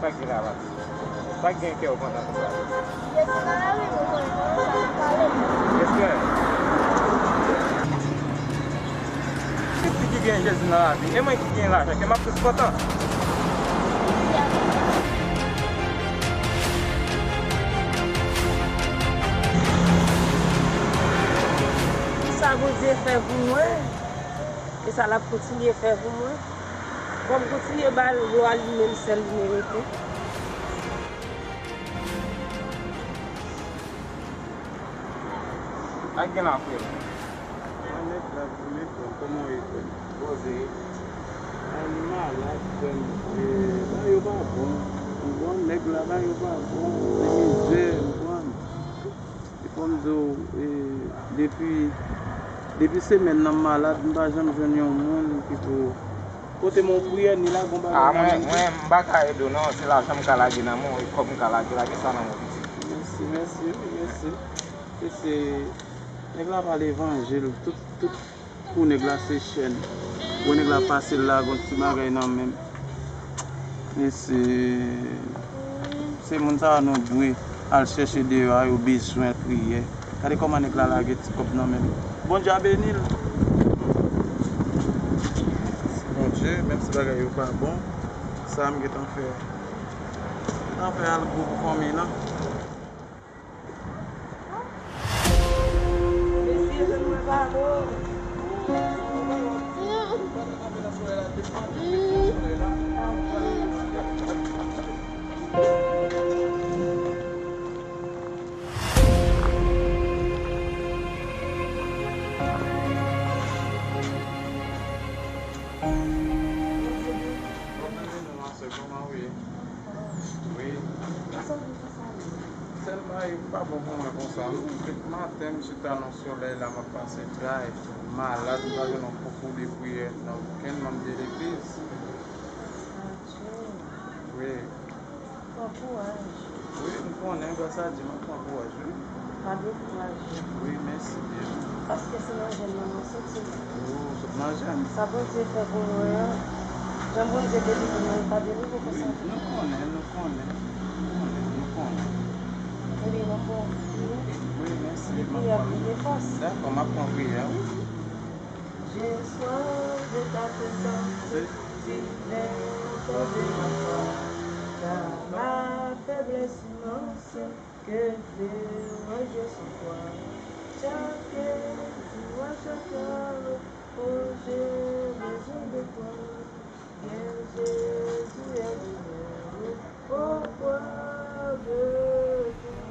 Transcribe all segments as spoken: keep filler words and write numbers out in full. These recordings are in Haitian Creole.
Sa k gen la, papi? Sa k gen kè w kontan konsa? Jezi nan lari, nou konn konn sa, nou pale. Respè. Se ki ki gen Jezi nan lavi? E mwen ki gen lajan, kè m ap plis kontan. Sa Bondye fè pou mwen, e sa l ap kontinye fè pou mwen. Fò m kontinye ba l glwa li menm sèl li merite. Sa k gen la, frè m? Mwen nèt la, mwen frè m, kòman w ye, frè m? Poze. Ay, li malad, frè m. E, bagay yo pa bon. Ou konprann, nèg la, bagay yo pa bon. Se mizè, ou konprann. E fò m di w, e, depi, depi semèn nan m malad, m pa janm jwenn yon moun ki pou pote m yon priyè, ni lage yon bagay nan men m. Mwen, mwen, m pa ka ede w, non. Se lajan m ka lage nan men w, e kòb m ka lage, lage sa nan men w, pitit. Mèsi, mèsi, wi, mèsi. Se, se, nèg la pa levanjil, tout, tout Pou nèg la se chèn. Bon, nèg la pase l la, gon ti bagay nan men l. E se, se moun sa a nou dwe al chèche deyò a, yo bezwen priyè. Gade kòman nèg la lage ti kòb nan men l. Bondye a beni l. Bondye, menm si bagay yo pa bon, sa a m gentan fè. Gentan fè algo pou fanmi nan. Kòman w ye? Wi. Sèl bagay pa bon pou mwen konsa, non. Depi maten, m chita nan solèy la, m ap pase djay. Malad, m pa jwenn yon koukou de priyè nan okenn manm de legliz. Wi. Pran kouraj. Wi, m konnen, gras a Dye, m ap pran kouraj, wi. Pa dekouraje. Wi, mèsi byen. Paske se nan jèn nan mwen soti. O, w sot nan jèn. Sa Bondye fè pou mwen an, jan Bondye delivre mwen, li pa delivre konsa. Wi, nou konnen, nou konnen. Nou konnen, nou konnen. Ebyen, m ap pran priyè. Wi, mèsi. Li priyè pou li fòs. Dakò, m ap pran priyè, wi. J'ai soif de ta présence divine, de ma foi, car ma faiblesse immense, que je rejoue sans toi. Chaque jour, à chaque heure, oh, j'ai besoin de toi. Bien, Jésus est le pourquoi de tout.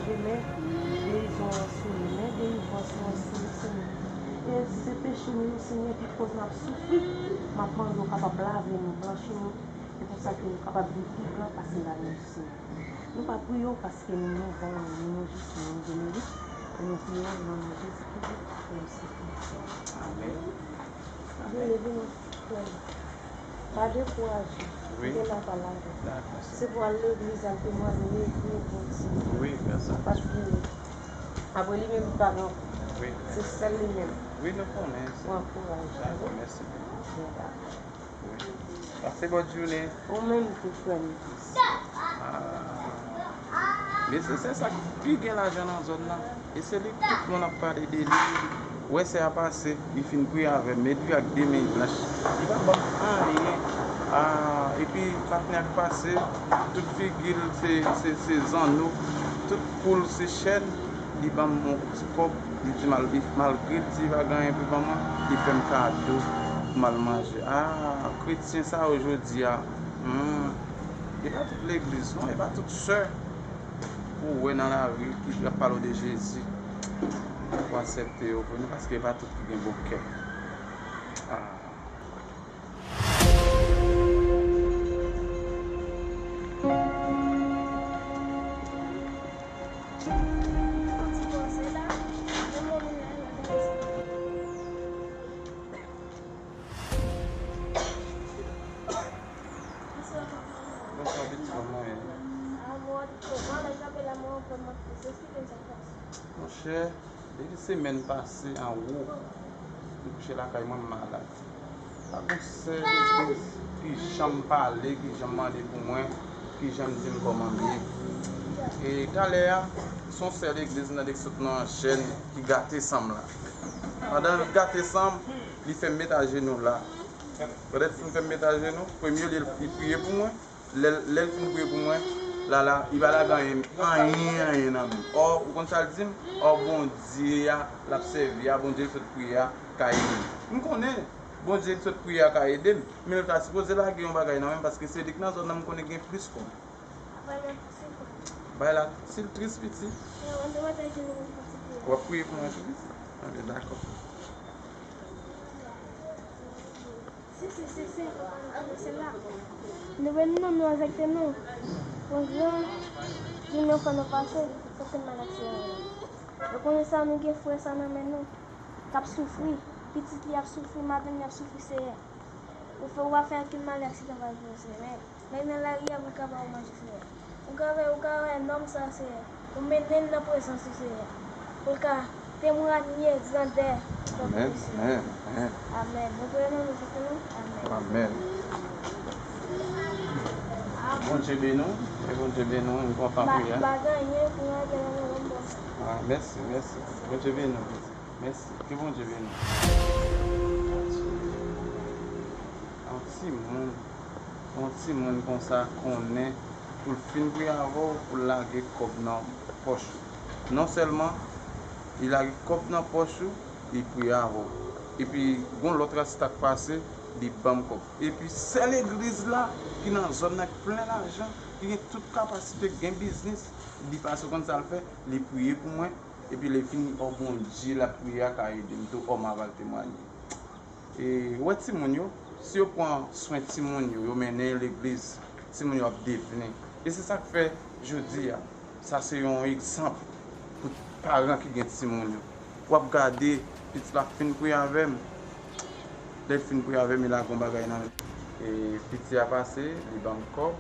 Jemen, gerizon an sou men, delivrans lan sou li, Senyè. E se peche nou yo, Senyè, ki koz n ap soufri. M ap mande w kapab lave nou, blanchi nou. Se pou sa ke nou kapab viv pi gran pase lavi nou, Senyè. Nou pa priye w paske nou van, nou jis moun demerit, men nou priye w nan non Jezi Kris, nou se Kris. Amèn. Amèn. Vini, vini, frè m. Pa dekouraje. Wi. Gen la pa lave. Dakò, sè. Se pou al legliz, al temwanye, priye pou ti. Wi, fè sa. Paske apre li menm, li pa gen ankò. Wi. Se sèl li menm. Wi, nou konnen, sè. Pran kouraj. Dakò, mèsi. Byen, dakò. Pase bòn jounen. Ou menm tou, frè m. Ah. Mesye, se sa k pi gen lajan nan zòn nan. E se li tout moun ap pale de li. Ou wè sè a pase, li fin priye avè m. Men li ak de men blanch. Li pa ban m anyen. Ah, epi patnè a k pase, tout figi l se, se, se zanno. Tout kou l se chèn. Li ban m yon ti kòb, li di mal-, li, malgre l di li pa gen anyen pou ban mwen, li fè m kado pou m al manje. Ah, kretyen sa yo jodi a, hmm, e pa tout legliz, non, e pa tout sè ou wè nan lari ki ap pale w de Jezi pou aksepte yo vre, non, paske e pa tout ki gen bon kè. Ah. Depi semèn pase anwo, m kouche lakay mwen, m malad. Pa gen yon sè legliz ki janm pale, ki janm mande pou mwen, ki janm di m kòman m ye. E talè a, se yon sè legliz m tande ki sot nan yon chèn ki gate san m la. Pandan l gate san m, li fè m met ajenou la. Pandan l fin fè m met ajenou, premye li, li priye pou mwen. Lè l, lè l fin priye pou mwen, la la, li pa lage anyen, anyen, anyen nan men m. Ò, ou konn sa l di m? Ò, Bondye a l ap sèvi a, Bondye l sot priye a ka ede m. M konnen Bondye l sot priye a ka ede m, men l ta sipoze lage yon bagay nan men m, paske se li k nan zòn nan, m konnen gen plis kòb. Bagay la tris, piti. W ap priye pou mwen tou, piti? Ok, dakò. Si, si, si, si. Se la. Nou vin non, nou afekte nou. Yon gran jounen fò nou pase, fò ke n mal aksepte. Nou konnen sa, nou gen frè sa nan men nou k ap soufri. Pitit li ap soufri, madanm li ap soufri, Seyè. Ou fè, ou pa fè ankenn malè aksidan pa rive w, Seyè. Men, men nan lari a pou l ka ba w manje, Seyè. Ou ka wè, ou ka wè nonm sa, Seyè. Ou mennen l nan prezans ou, Seyè. Pou l ka temwanye grandè pèp ou, Seyè. Amèn, amèn, amèn. Amèn. Mwen priyè nan non Jezi, amèn. Amèn. Bondye beni w, e Bondye beni w, m kontan pou ou. M pa gen anyen pou mwen gen nan men m, bon. Ah, mèsi, mèsi. Bondye beni w, mèsi. Mèsi. Ke Bondye beni w. Yon timoun, yon timoun konsa konnen pou l fin priye avè w, pou l lage kòb nan pòch ou. Non sèlman li lage kòb nan pòch ou, li priye avè w. Epi, gon lòt rasta k pase, li ban m kòb. Epi, sè legliz la, ki nan zòn nan, ki plen lajan, ki gen tout kapasite, ki gen biznis, li pase, ou konn sa l fè? Li priye pou mwen, epi lè fini, ò Bondye, l ap priye a ka ede m tou, ò m ava l temwanye. E, ou wè timoun yo, si yo pran swen timoun yo, yo mennen yo legliz, timoun yo ap devni. E se sa k fè, jodi a, sa se yon egzanp pou paran ki gen timoun yo. W ap gade, pitit la fin priye avè m. Lè l fin priye avè m, li lage yon bagay nan men m. E piti a pase, li ban m kòb.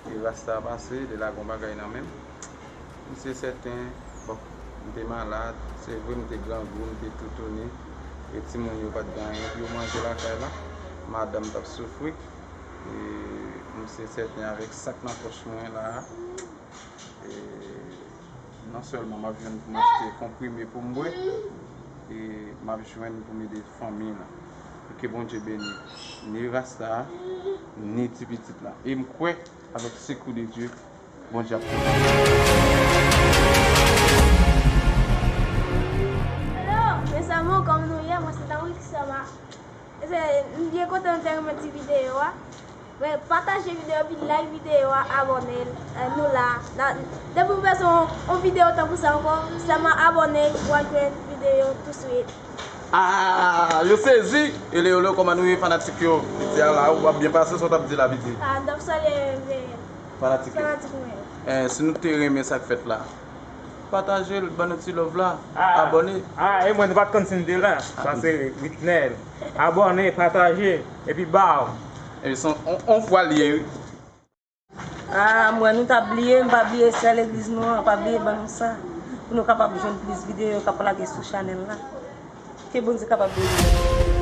E rasta a pase, li lage yon bagay nan men m. M si e sèten, bon, m te malad, se vre m te grangou, m te toutouni, e timoun yo pa t gen anyen pou yo manje lakay la. Madanm t ap soufri. E m si e sèten avèk sa k nan pòch mwen la a, e non sèlman m ap jwenn pou m achte konprime pou m bwè, e m ap jwenn pou m ede fanmi m. E ke Bondye beni ni rasta a, ni ti pitit la. E m kwè, avèk sekou de Dye, Bondye ap pwoteje. Hello, mes amours, kòman nou ye? Mwen se Dawik Sama. E se, m byen kontan nou te renmen ti videyo a. Men pataje videyo, epi like videyo a, abòne, eh, nou la. Na, depi w bezwen yon, yon videyo tankou sa ankò, sèlman abòne, w a jwenn videyo touswit. Ah, yo sezi! Ele yo lo, kòman nou ye fanatik yo? Piti a la, w ap byen pase, sa w t ap di la, piti? Ah, m t ap salye, eh, fanatik yo. Fanatik mwen. Eh, si nou te renmen sa k fèt la, pataje l, ban nou ti love la, abòne. Ah, e mwen, nou pa t konn si n te la. Sa se Witnel. Abòne, pataje, epi baw. Epi se on, on fwa l ye, wi. Ah, mwen, nou t ap bliye, m pa bliye sè legliz nou an, pa bliye ban nou sa, pou nou kapab jwenn plis videyo k ap lage sou chanèl la. Ke Bondye kapab beni nou.